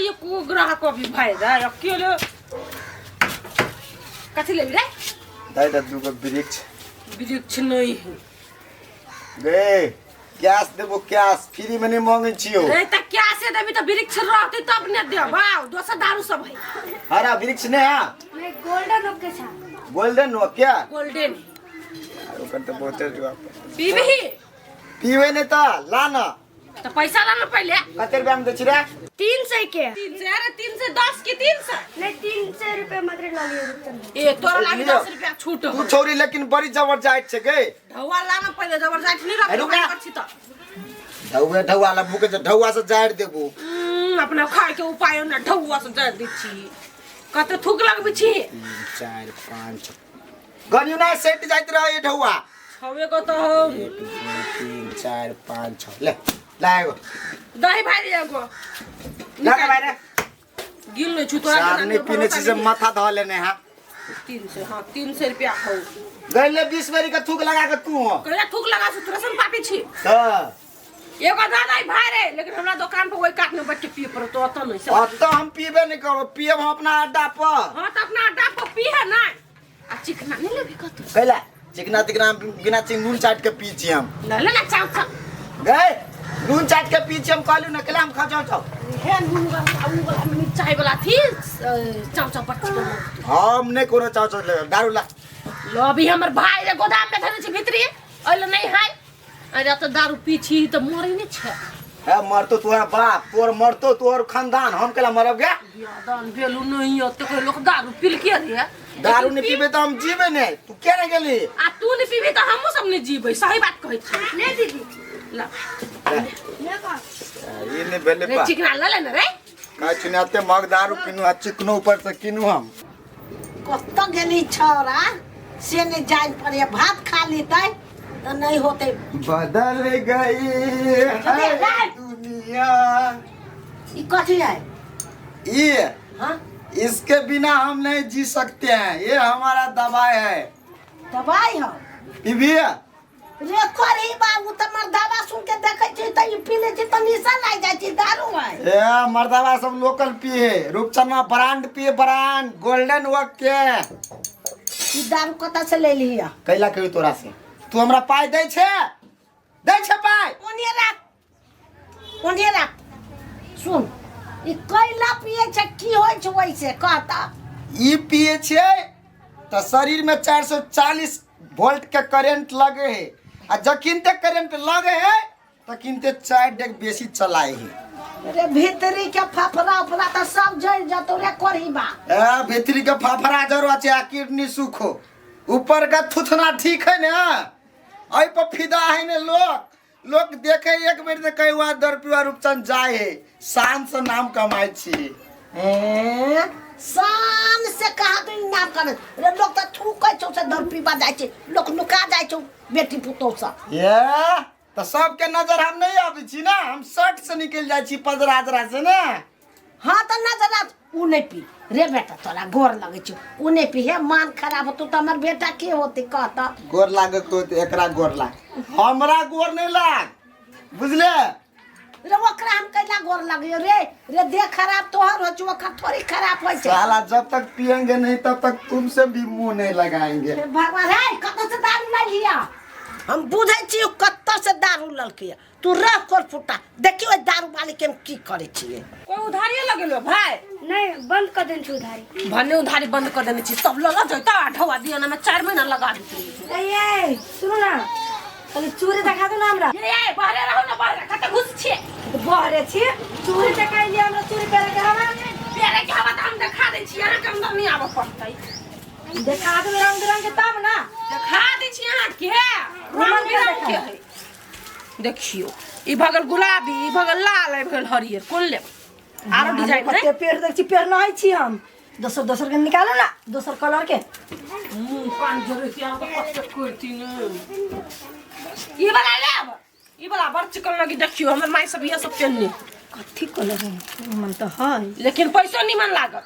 एको ग्राहक अभी भाइ रे अकेले कथी लेबी रे दाइ दा दूगो वृक्ष। वृक्ष नहीं है। गे कैश देबो, कैश फ्री में नहीं मांगे छियो। रे त क्या से देबी त वृक्ष रहते तब ने देबा, दोसर दारू सब है। हरा वृक्ष ने है। नहीं, गोल्डन ओके छा। गोल्डन हो क्या? गोल्डन। ओकर त बहुते जवाब। पीबही? पीवे नहीं त ला ना। त पैसा ला ना पहले। कते रुपया में दै छी रे? 300 के। 300? अरे 310 की 300? नहीं, 300 रुपये मात्र ल लियो रुपचन। ए तोरा लागी लियो। 10 रुपया छूट तू हो। छौरी लेकिन बड़ी जबर जाइत छै गे। ढौआ ला ना पहले, जबर जाइत नहीं रख। ए, रुका। छी त ढौआ ढौआ ला भूखे छै, ढौआ से जारि देबो। अपना खाए के उपाय ना ढौआ से जारि दै छी। कते थूक लगबै छी? 3 4 5 6 गनियो ना सेट जाइत रहे ढौआ। छवे को तो हो। 1 2 3 4 5 6 ले ला एगो। दही भाई रे एगो। ला के भाई रे। गिल नहीं छु तोरा। सार नहीं पीने छी से माथा धो लेने हां। 300, हां 300 रुपया हो। गइले 20 बेरी के थूक लगा के तू हो। कहिया थूक लगा छु तोरा सन पापी छी। हां। एगो दादा भाई रे, लेकिन हमरा दुकान पर ओइ कात में बैठ के पिए पड़तो, ओतऽ नहीं से। ओतऽ हम पीबे नहीं करो, पियब हम अपना अड्डा पर। हां त अपना अड्डा पर पीहे ना। आ चिकना नहीं लेबी कतौ? कैला चिकना तिकना बिना चिक नून चाट के पी छी हम। ले ले ना चाव चाव। गए नून चाट के पी छी हम, कहलू ना कैला हम खा चाव चाव। हे नून वाला उ वाला मिरचाई वाला थी चाव चाव पर चिकन। हम नहीं कोनो चाव चाव ले, दारू ला। लो अभी हमर भाई रे गोदाम में धरे छी भीतरी, अइले नहीं है। अरे तो दारू पी छी त मरै नहीं छै। है मरतो तोहर बाप, तोहर मरतो तोहर खानदान, हम केला मरब गे? बियाह भेलू नहीं ओते कोई लोग दारू पील के रे। दारू नहीं पीबे तो हम जीबे नहीं, तू क्या नहीं गेली? आ तू नहीं पीबी तो हमहू सब नहीं जीबे, सही बात कहै छी। ले दीदी। ला। ले का। ये नहीं भेले रे बा। चिकना ले ले ना रे। का चुनाते मग दारू पीनू आ चिकनो ऊपर से किनू हम। कतऽ गेली छौड़ा से नहि जानि पड़ैए, भात खा लेतै तऽ नहि होतै। बदल गई है दुनिया। ई कथी है? ये हाँ इसके बिना हम नहीं जी सकते हैं, ये हमारा दवाई है। दवाई है? पीबिए? रे करही बाबू तऽ मर्दावा सुन के देखै छी तऽ ई पी लै छी तऽ निशा लागि जाइ छी, दारू है। ए मर्दावा सब लोकल पिए, रूपचन्ना ब्रांड पिए, ब्रांड गोल्डन वर्क के। ई दारू कतऽ से ले लिहिया? कैला कहियो तोरा से, तू हमरा पाइ दै छे? दै छे पाइ? ओने राख, ओने राख। सुन, ई कैला पिए छै, की होइ छै ओइसे कहता? ई पिए छै तऽ शरीर में 440 वोल्ट के करंट लगे है, आ जखिन ते करंट लगे है तखिन ते 4 डेग बेसी चलाए है। रे भीतरी के फफड़ा उफड़ा तऽ सब जरि जतौ रे करही बा। ए भीतरी के फफड़ा जरूर छै आ किडनी सुखो, ऊपर का थुथना ठीक है ना, एहि पर फिदा है ने लोग। लोग देखे एक बेर तऽ कहे वहाँ दर पिवा रूपचंद जाए है, शान से नाम कमाए छी। ए, शान से कहा तू नाम कर रे, लोग तऽ थूकै छौ से दर पीबा जाइ छै, लोग नुका जाइ छौ बेटी पुतोह सब। ये तऽ सबके नजर हम नहीं आबै छी ना, हम शर्ट से निकलि जाइ छी पजरा अजरा से ना। हाँ तऽ नजर आ उ नहीं पी रे बेटा, तोरा गोर लगै छौ, उ नहीं पी हे, मान खराब होतौ तऽ हमर बेटा के होतै कहता? गोर लागत तो एकरा गोर लाग, हमरा गोर नहीं लाग, बुझले? रे ओकरा हम कैला गोर लगैयो रे? रे देह खराब तोहर होइ छौ, ओकर थोड़ी खराब होइ छै। साला जब तक पियेंगे नहीं तब तक तुमसे भी मुंह नहीं लगाएंगे। हे भगवान, हे कतऽ से दारू लै लिया? हम बुझै छी कतऽ से दारू ललकै। तू रह कर फुटा, देखियो ओहि दारू वाली के हम की करै छियै। कोई उधारिये लगेलो भाई? नहीं, बंद कर देने छी उधारी। भने उधारी बंद कर देने छी, सब लगा जैता आठवा दिया में 4 महीना लगा देती। ए ये सुनू ना, खाली चूड़ी देखा दू ना हमरा। ये ये बाहरे रहो ना, बाहरे कते घुस छियै? बहरे छी, चूड़ी देखाइ लिया हमरा, चूड़ी पहिरे के हवा। पेरे के हवा त हम देखा दै छी, अहाँ के अंदर नहीं आबऽ पड़तै। देखा दू रंग बिरंग के तब ना। देखा दै छी अहाँ के रंग बिरंग के है। देखियो ई भगल गुलाबी, ई भगल लाल, ई भगल हरियर, कोन लेब? आरो डिजाइन है। कते पेड़ देख छी, पेड़ नहीं छी हम, दोसर दोसर के निकालू ना, दोसर कलर के। मुंह कान जरे के आब कते करती ने। ई वाला लेब? ई वाला बड़ चिकन लगी। देखियो हमर माई सब इहे सब पेनने। कथी कलर है? मन तो है लेकिन पैसो निमन लागत।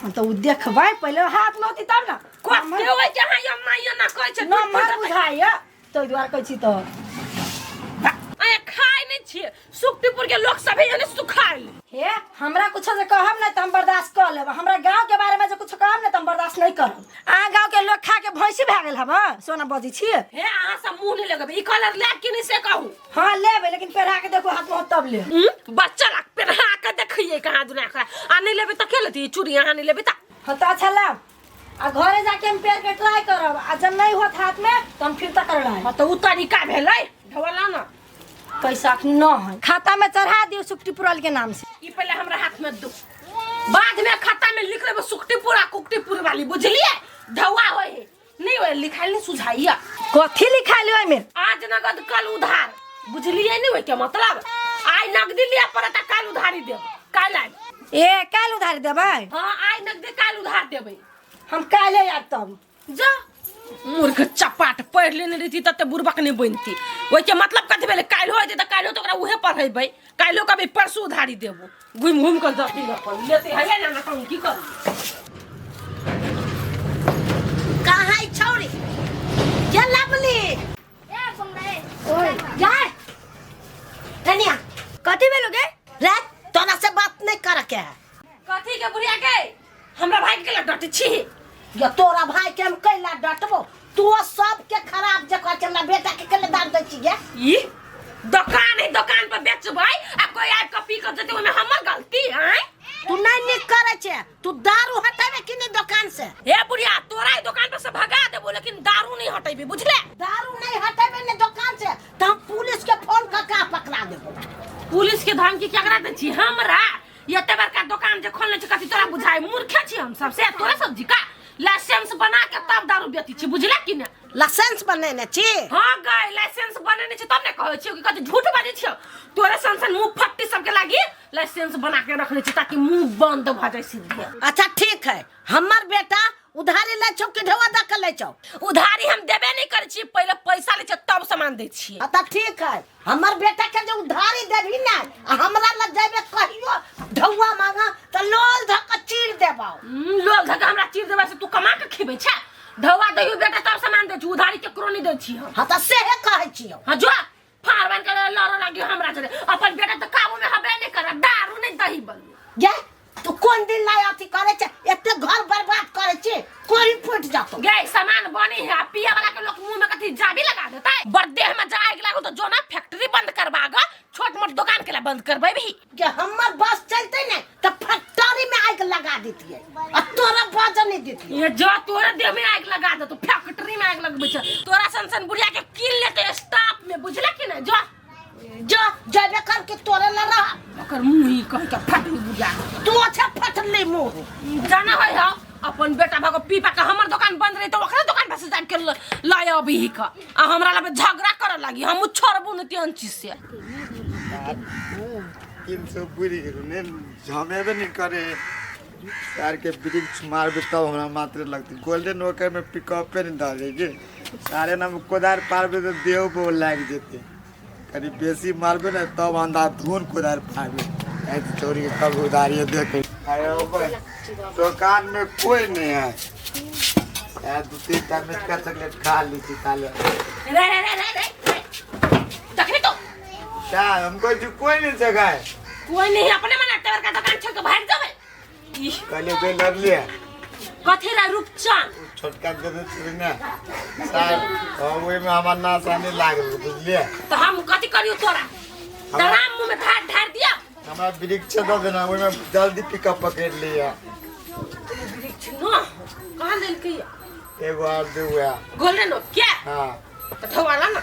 हाँ तो उ देखबै पहिले, हाथ में होती तब ना। कते होय के अहाँ ये माई ना कहै छै। नम्बर बुझाइया तै दुआरे कहै छी। तऽ अरे खाय नहीं छिए। सुखटीपुर के लोग सब है सुखाइल। हे हमरा कुछ जे कहब नहीं त हम बर्दाश्त कर लेब, हमरा गांव के बारे में जे कुछ कहब नहीं त हम बर्दाश्त नहीं करब। अहाँ गांव के लोग खा के भैंसी भए गेल हब सोना बजै छी। हे अहाँ सब मुंह नहीं लगबे, ई कलर ले कि नहीं से कहू। हाँ लेबै, लेकिन पेढ़ा के देखो हाथ में तब ले। बच्चा लाग पेढ़ा के देखिए कहाँ दुना करा। आ नहीं लेबै त के लेती चूड़ी, अहाँ नहीं लेबै त। हाँ त अच्छा लाब, आ घरे जाके हम पेड़ के ट्राई करब, आ जब नहीं होत हाथ में तो हम फिर तक करब। हाँ त उ तरीका भेलै ढवला ना। पैसा अखनी न है, खाता में चढ़ा दियो सुखटीपुरल के नाम से। ई पहले हमरा हाथ में दो, बाद में खाता में लिख लेबो सुखटीपुर आ कुकटीपुर वाली, बुझलिए? धौआ होय है नहीं होय, लिखाइल नहीं सुझाइया। कथी लिखाइल ओय में? आज नगद कल उधार, बुझलिए नहीं होय के मतलब? आइ नगदी लिया पड़त आ काल उधारी देब। काल आइ ए काल उधारी देबै? हाँ आइ नगदी काल उधार देबै। हम काल्हे आयब तब। जा मूर्ख चपाट पढ़ लेने रही तते बुड़बक नहीं बनती। ओहि के मतलब कथी भेलै? काल्हि होय तऽ काल्हि तऽ ओकरा उहे पढ़ेबै, काल्हि कभी परसू उधारी देबो। घुमि घुमि कऽ जती अपन लेते है ना, ना कहूँ की करू। कहाँ है छौरी? ये लवली। ओए जाय। कनिया। कथी भेलो गे? रे तोरा से बात नहीं करे के है। कथी के बुढ़िया के? हमरा भाई के लग डटे छी। या तोरा भाई के हम कैला डटबो? तू सब के खराब जे कहै छै, हमरा बेटा के केले दान दै छी गे? ई दुकान है, दुकान पर बेचबै आ कोई आबि के पी के जेतै, ओहिमे हमर गलती? आँय तू नहीं नीक करे छै, तू दारू हटेबे कि नहीं दुकान से? हे बुढ़िया तोरा ई दुकान पर से भगा देबो, लेकिन दारू नहीं हटेबी, बुझले? दारू नहीं हटेबे ने दुकान से त हम पुलिस के फोन क के पकड़ा देबो। पुलिस के धमकी केकरा दै छी? हमरा एते बड़का दुकान जे खोलने छी कथी तोरा बुझाय? मूर्खे छी हम सब से तोरा सब्जी का लाइसेंस बना के तब दारू बेचै छी, बुझले कि ने? लाइसेंस बनेने छी? हाँ गए लाइसेंस बनेने छी तब ने कहै छियौ कि कथी झूठ बाजै छियौ। तोरे सन सन मुंह फट्टी सबके लागी लाइसेंस बना के रखने छी ताकि मुंह बंद भ जाय सीधे। अच्छा ठीक है, हमर बेटा उधारी लै छौ कि ढेवा दऽ के लै छौ? उधारी हम देबे नहीं करै छी, पहिले पैसा लै छियै तब सामान दै छियै। अच्छा ठीक है, हमर बेटा के जे उधारी देबही ने आ हमरा लग जेबे कहियो ढौआ मांगा त लोल धऽ के चीर देबौ। लोल धऽ के हमरा चीर देबै से तू कमा के खिबै छै? ढौआ दैयो बेटा तब सामान दै छी, उधारी केकरो नहीं दै छी हम। हाँ त सेहे कहै छियौ। हाँ जो फाड़ बन के लड़ऽ लागी हमरा जरे, अपन बेटा त काबू में हबे नहीं कर, दारू नहीं दही बन। गे तू कोन दिन लाय अथी करे छै, एते घर बर्बाद करे छी, कोरी फूट जातो। गे सामान बनी है, पिया वाला के लोग मुंह में कथी जाबी लगा देता है, बड़ देह में जाए लागो तो जो ना फैक्ट्री बंद करवागा, छोट मोट दुकान के ला बंद करबै भी। गे हमर बस चलते ने त फैक्ट्री में आग लगा देतियै आ तोरा बाज नहीं देतियै। ये जो तोरा देह में आग लगा दे तो फैक्ट्री में आग लगबै छै, तोरा सन सन बुढ़िया के कीन लेते स्टाफ में, बुझले कि ने? जो जो जेबे कर के तोरे ला रह। ओकर मुंह ही कह के फटली बुढ़िया। तू अच्छा फटली मुंह। जाना है हा अपन बेटा भागो पीपा के हमर दुकान बंद रही तो ओकरे दुकान पर से जाब के लाय अभी ही का, आ हमरा लबे झगड़ा करे लागी, हम छोड़बू न तेहन चीज से। 300 बुरी गेलु ने झमेबे नहीं करे यार के वृक्ष मारबे तब हमरा मात्र लगते। गोल्डन ओकर में पिकअप पे नहीं डालेगी सारे नाम कोदार पारबे तो देह पर लाग जेते, कभी बेसी मारबे ना तब अंधा धुन कोदार पारबे। ऐसे चोरी के कब उधारी देखे। अरे ओ भाई दुकान में कोई नहीं है यार, दो तीन टा मिटका चॉकलेट खा ली थी खा ले। रे रे रे रे रे देखनी तो क्या हमको जो कोई नहीं जगह है, कोई नहीं अपने मन एते बड़का दुकान छोड़ के भाग जाबे। कहले बे लड़ लिया कथी रे रूपचंद छोटका के दे छी ने साहब, ओहि में हमर नासा नहीं लागल बुझलिए। तो हम कथी करियो तोरा दराम मुंह में धार धार दिया। हमरा वृक्ष दऽ देना, ओहि में जल्दी पिकअप पकड़ लिया। वृक्ष न कहाँ देलकै? एगो आर दे हुआ गोल्डन हो क्या? हाँ तो ठवाला ना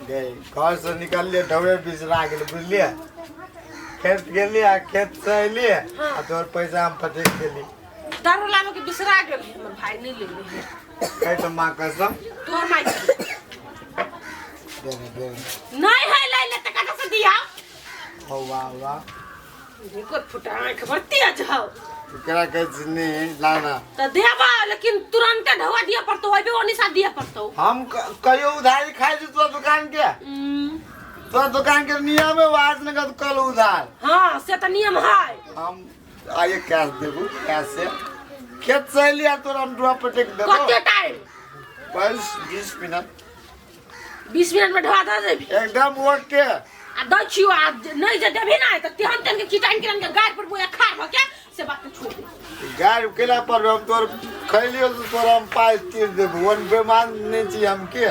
गए घर से निकललिए ढौए बिसरा गेल बुझलिए। खेत गेलिए आ खेत से अलिए आ तोहर पैसा हम फटक देली। दारू लानो के बिसरा गेल हमर भाई नहीं लेले। कहि तो माँ कसम तोहर माई दे दे नहीं है ले ले त कत से दिया। हो वाह वाह एको फुटा आंख पर तेज हो केकरा कहै छी नहीं लाना त देबा, लेकिन तुरंत ढवा दिया पड़तो, ओइबे ओनी सा दिया पड़तो। हम कहियो उधारी खाइ छी तोरा दुकान के? तोरा दुकान के नियम है आज नगद कल उधार। हाँ से त नियम है। हम आइए कैश देबू, कैश से खेत से अलिया तोरा हम डुआ पटक देबो। कते टाइम? बस 20 मिनट। 20 मिनट में ढवा दे देबी। एकदम ओके। आ दै छियो, आ नहीं जे देबी ना त तेहन तेहन के किटान किरान के गाड़ पर बोया खार भ के से बात के छोड़ दे। गाड़ केला पर हम तोर खैलियो तो तोरा हम पाइ तीर देबो। वन बेमान नहीं छी हम के,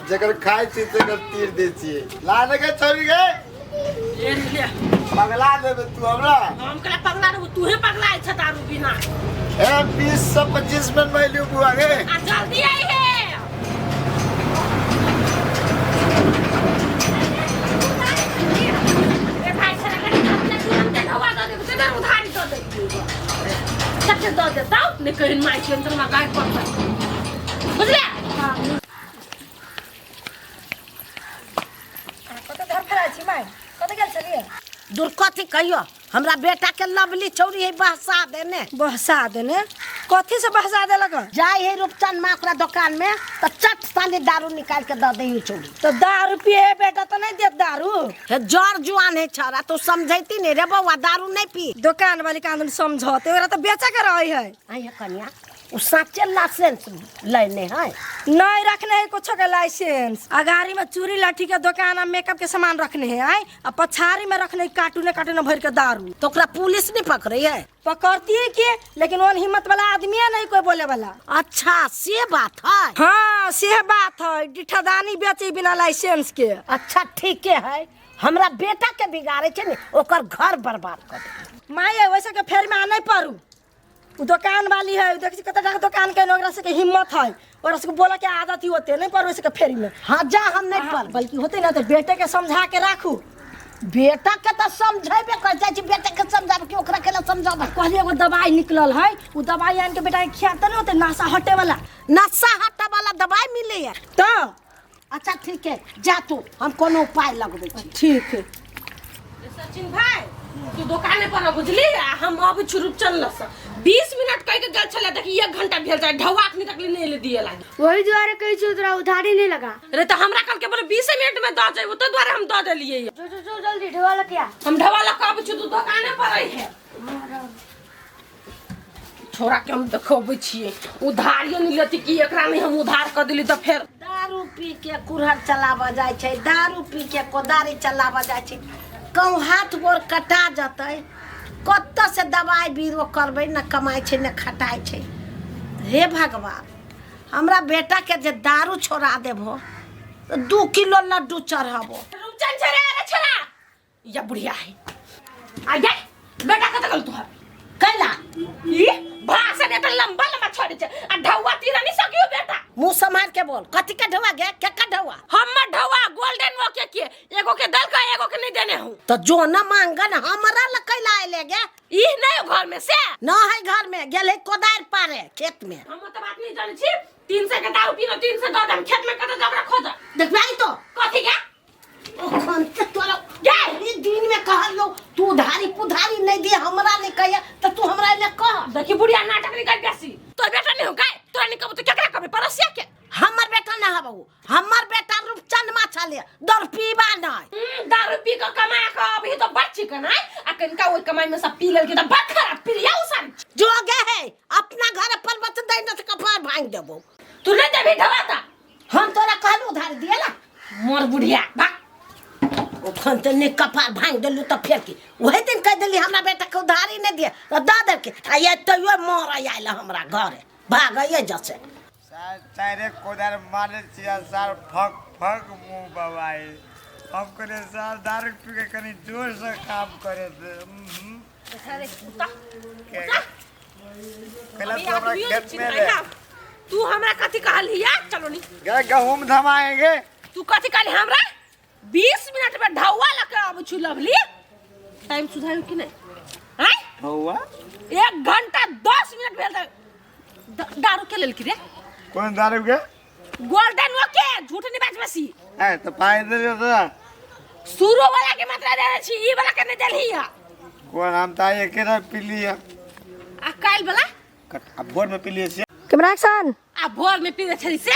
जकर खाइ छी तकर तीर दै छियै। लाने के छोड़ी गे, ले ले पगला देबे तू हमरा। हम कला पगला देबो, तूहे पगला छ दारू बिना। ए 20 से 25 मिनट में लियो बुआ गे। आ जल्दी आई है। ए भाई छरा के तुरंत ढवा दे देबो, तेरे उधारी दे देबो। सबसे दे देता ने कहिन माई के अंदर में गाय पर बुझले। हां कत धर फराइ छी माई, कत गेल छलियै? दूर कथी कहियो, हमरा बेटा के लवली छौरी है बहसा देने। बहसा देने? कथी से बहसा देलक? जाय है रूपचंद माँ ओकरा दुकान में त चट सानी दारू निकाल के the they छौरी। तो दारू पिए बेटा तो नहीं देत दारू। हे जर जुआन है छौरा, तू समझैती नहीं रे बौआ, दारू नहीं पी। दुकान वाली कानून समझते, ओकरा तो बेचे के रहे है। आई है कन्या, उ साचे लाइसेंस लेने है? नहीं रखने है कुछ के लाइसेंस। अगाड़ी में चूड़ी लाठी के दुकान आ मेकअप के सामान रखने है आई, आ पछाड़ी में रखने है कार्टूने कार्टूने भर के दारू। तो ओकरा पुलिस नहीं पकड़े है? पकड़ती है के, लेकिन ओन हिम्मत वाला आदमी है नहीं कोई बोले वाला। अच्छा से बात है। हाँ से बात है, डिठदानी बेचे बिना लाइसेंस के। अच्छा ठीक है, हमरा बेटा के बिगाड़े छे ने ओकर घर बर्बाद कर दे। माये वैसे के फेर में आ नहीं पड़ू। उ दुकान वाली है, देख छी कते टाका दुकान के ओकरा से के हिम्मत है, ओकरा से बोले के आदत ही होते नहीं पर वैसे के फेरी में। हाँ जा, हम नहीं पर। बल्कि होते ना तो बेटे के समझा के राखू। बेटा के तो समझेबे कर जाइ छी, बेटा के समझाब कि ओकरा के समझाब। कहलिए एगो दवाई निकलल है, उ दवाई आन के बेटा के खियाते नहीं होते, नशा हटे वाला। नशा हटे वाला दवाई मिले है तो? अच्छा ठीक है, जा तू, हम कोनो उपाय लगबै छी। ठीक है। सचिन भाई तू दुकाने पर बुझली, हम अब छी रूपचंद लस 20 मिनट कह के गेल छले, देखी 1 घंटा भेल जाय, ढवा अखनी तक नहीं ले दिए लागे। वही दुआरे कहै छी तोरा उधारी नहीं लगा। रे तो हमरा कल के बोले 20 मिनट में the जाइबो, तो दुआरे हम the देलिए। जो जो जो जल्दी ढवा लकिया। हम ढवा लक अब छी, तू दुकाने पर रही है। छोरा के हम देखबै छियै उधारियो नहीं लेती कि एकरा नहीं हम उधार कर दिली तो फिर दारू पी के कुरहर चलाबऽ जाइ छै, दारू पी के कोदारी चलाबऽ जाइ छै, कहूँ हाथ गोर कटा जतै, कतऽ से दवाइ बीरो करबै, न कमाइ छै न खटाइ छै। हे भगवान, हमरा बेटा के जे दारू छोड़ा देबो तऽ 2 किलो लड्डू चढ़ाबो। रूपचंद छेड़ा रे छेड़ा या बुढ़िया है आ जा बेटा कत गेल तोहर? कैला ई भाषण एते लंबा लंबा छोड़े छै आ ढौआ तीरा नहीं सकियो बेटा। मुंह संभाल के बोल, कथी के ढौआ गे, के के ढौआ? हमर ढौआ गोल्डन वो के के एगो के दल का एगो के नहीं देने हूं। तो जो न मांगन हमरा ल कैला आइले गे? ई नहीं घर में से न है, घर में गेल है कोदार पारे खेत में। हम तो बात नहीं जानै छी, 300 के दारू पीनो 300 the them, खेत में कत जबरा खोज देखबै तो कथी के ओखन ते तोरा ई दिन में कहलियो तू उधारी पुधारी नहीं दे हमरा नहीं कहिया त तू हमरा ले कह। देखी बुढ़िया नाटक नहीं कर बेसी, तोर बेटा नहीं हो काय, तोरा नहीं कहबो तो केकरा कहबे? पड़ोसिया के। हमर बेटा ना हबो, हमर बेटा रूपचंद माछा ले दर पीबा नहीं। दारू पी के कमा के अभी तो बड़ चिकन है, आ कनका ओइ कमाई में सब पी लेल के त बड़ खराब पिरिया उसान जो गे है अपना घर पर बच दे न त कपार भांग देबो। तू नहीं देबी ढवाता? हम तोरा कहलु उधार दिएला मोर बुढ़िया भाग। ओखन ते ने कपार भांग देलु त फेर की वही दिन कह देली हमरा बेटा के उधारी नहीं दिए त the they के आ ये तैयो मर आयल हमरा घरे भागैये जसे। सार चारे कोदार मारे छिया सार फक फक मुंह बवाई। हम कहलिए सार दारू पी के कनी जोर से काम करे थे। कहला तू हमरा खेत में ले। तू हमरा कथी कहलिया? चलो नी गहूम धमाएंगे। तू कथी कहली हमरा? 20 मिनट में ढौआ लके आबै छी लवली। टाइम सुधारू कि नहीं? हैं? ढौआ? 1 घंटा 10 मिनट भेल दारू के लेल की रे? कौन दारू के? गोल्डन ओके, झूठ नहीं बाज बसी। ए तो पाई दे तो सुरो वाला के मात्रा दे छी, ई वाला के नहीं देलही है। कौन हम ता एके ना पी लिया। आ काल वाला? आ भोर में पी लिए से। Camera action. आ भोर में पी छली से?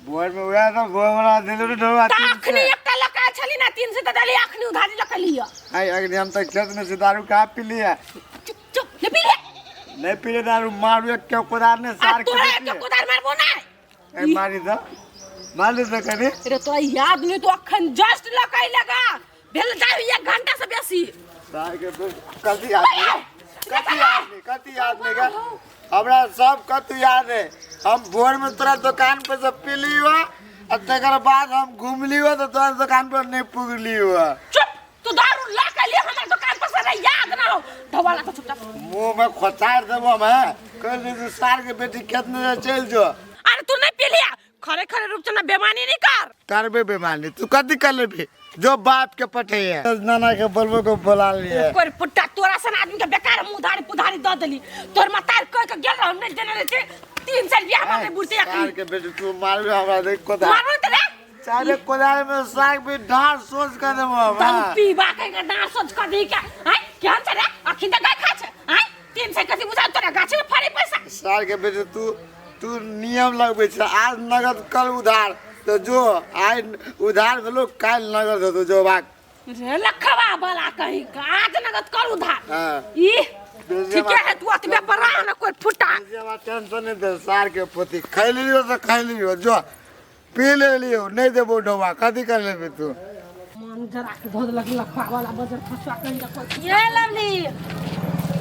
भोर में उया तो भोर वाला देलु रे ढौआ। त अखनी एकटा लका छली ना 300 त देली, अखनी उधारी लका लिया। आई अखनी हम त खेत में से दारू का पी लिया। चुप चुप नहीं पी लिया। नहीं पी ले दारू, मारू एक के कोदार ने सार के। तोरा एक के कोदार मारबो ना। ए मारी द। मालिक से कनी रे तोरा याद नहीं तो अखन जस्ट लकै लगा भेल जाय एक घंटा से बेसी। सार के कथी याद नहीं, कथी याद नहीं, कथी याद नहीं का हमरा सब कथी याद है। हम भोर में तोरा दुकान पर से पी लियो आ तकर बाद हम घूम लियो तो तोरा दुकान पर नहीं पुग लियो। चुप, तू दारू ला के लिए हमर दुकान पर से रे याद ना हो ढवाला तो चुपचाप मुंह में खोचार देबो हम है कह दे तू सार के बेटी केतने से चल जो। अरे तू नहीं पी लिया खरे खरे रूप से ना बेमानी नहीं कर। करबे बेमानी तू कथी कर लेबी जो बाप के पठे है नाना के बोलबो को बोला लिए कोई पुट्टा तोरा सन आदमी के बेकार मुंह धारी पुधारी द देली तोर मतार कह के गेल रहम नहीं देने रे 3 साल बियाह मारे बुढ़ते सार अखनी के बेटी तू मारबे हमरा देख कोदा मारो त रे चारे कोदार में साग भी ढार सोच कर देबो हम। तब पीबा के डांस सोच कर दी के हैं केहन छै रे अखिन त गाय खा छै हैं 3 साल कथी बुझा तोरा गाछे में फड़े पैसा। सार के बेटी तू तू नियम लगबै छै आज नगद कल उधार तो जो आइ उधार भेलो काल्हि नगद हेतौ जो बात रे लखवा वाला कहीं का आज नगद कल उधार। हाँ। ई ठीके है तू अतबे पर रह ना कोई फुटा बेसी हमरा टेंशन नहीं दे सार के पोती खाइ लियो तो खाइ लियो जो पी ले लियो नहीं देबो डोबा कथी कर लेबे तू। मन जरा के धो देलक लखवा वाला बजर फसवा कहीं का कोई। ये लवली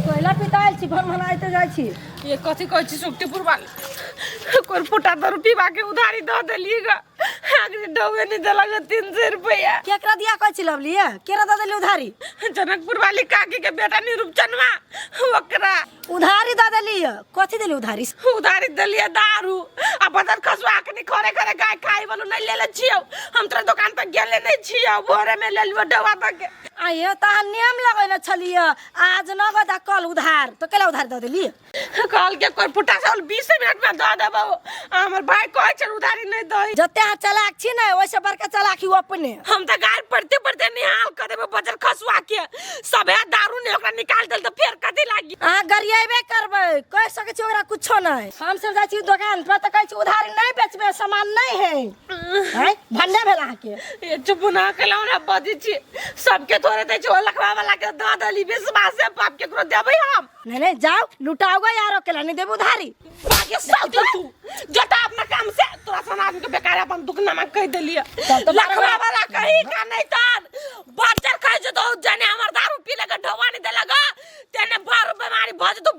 कोयला पितायल छी भर मनाइते जाइ छी। ये कथी कहै छी सुक्तिपुर वाली कोई फुटा दर पीबा के उधारी दऽ देलियै ग आखिर डौए नहीं देलक 300 रुपया। केकरा दिया कहै छी लवली केरा दऽ देली उधारी? जनकपुर वाली काकी के बेटा निरूपचनवा ओकरा उधारी दऽ देली। कथी देली उधारी? उधारी देलियै दारू आ बदल खसुआ के नहीं खरे खरे गाय खाइ वालो नहीं लेले छियौ हम तोरा दुकान पर गेले नहीं छियौ भोरे में ले लियो डवा दऽ के। आये त अहाँ नियम लगैने छलियै आज नगद आ कल उधार तो केला उधार दऽ देली? कहल के कोई फुटा साल 20 मिनट में दऽ देबौ आ हमर भाई कहै छै उधारी नहीं दही। जते अहाँ चलाक छी ने ओहिसँ बड़का चलाकी ओ अपने। हम तऽ गाय पढ़ते पढ़ते निहाल कर देबो बजर खसुआ के सबे दारू ने ओकरा निकाल देल तऽ फेर कथी लागी। अहाँ गरियेबे करबै कहि सकै छी ओकरा कुछो नहि। हम सब जाइ छी दोकान पर तऽ कहै छी उधारी नहि बेचबै सामान नहि है हैं भन्ने भेल अहाँके। ये चुप ना केलहुँ ना बजै छी सबके थोड़े दै छी ओ लखवा वाला के दऽ देली विश्वास से बाप केकरो देबै हम। नहीं नहीं जाओ लुटाओगे यारो केला नहीं देबो उधारी। बाकी सब दे तू जटा अपना काम से तोरा सन आदमी के बेकार अपन दुख नमा कह देलिए तब तो लखवा वाला कही का नहीं तार बच्चर कह जो तो जाने हमर दारू पी लगा ढोवा नहीं देलगा तेने बार बीमारी भज तो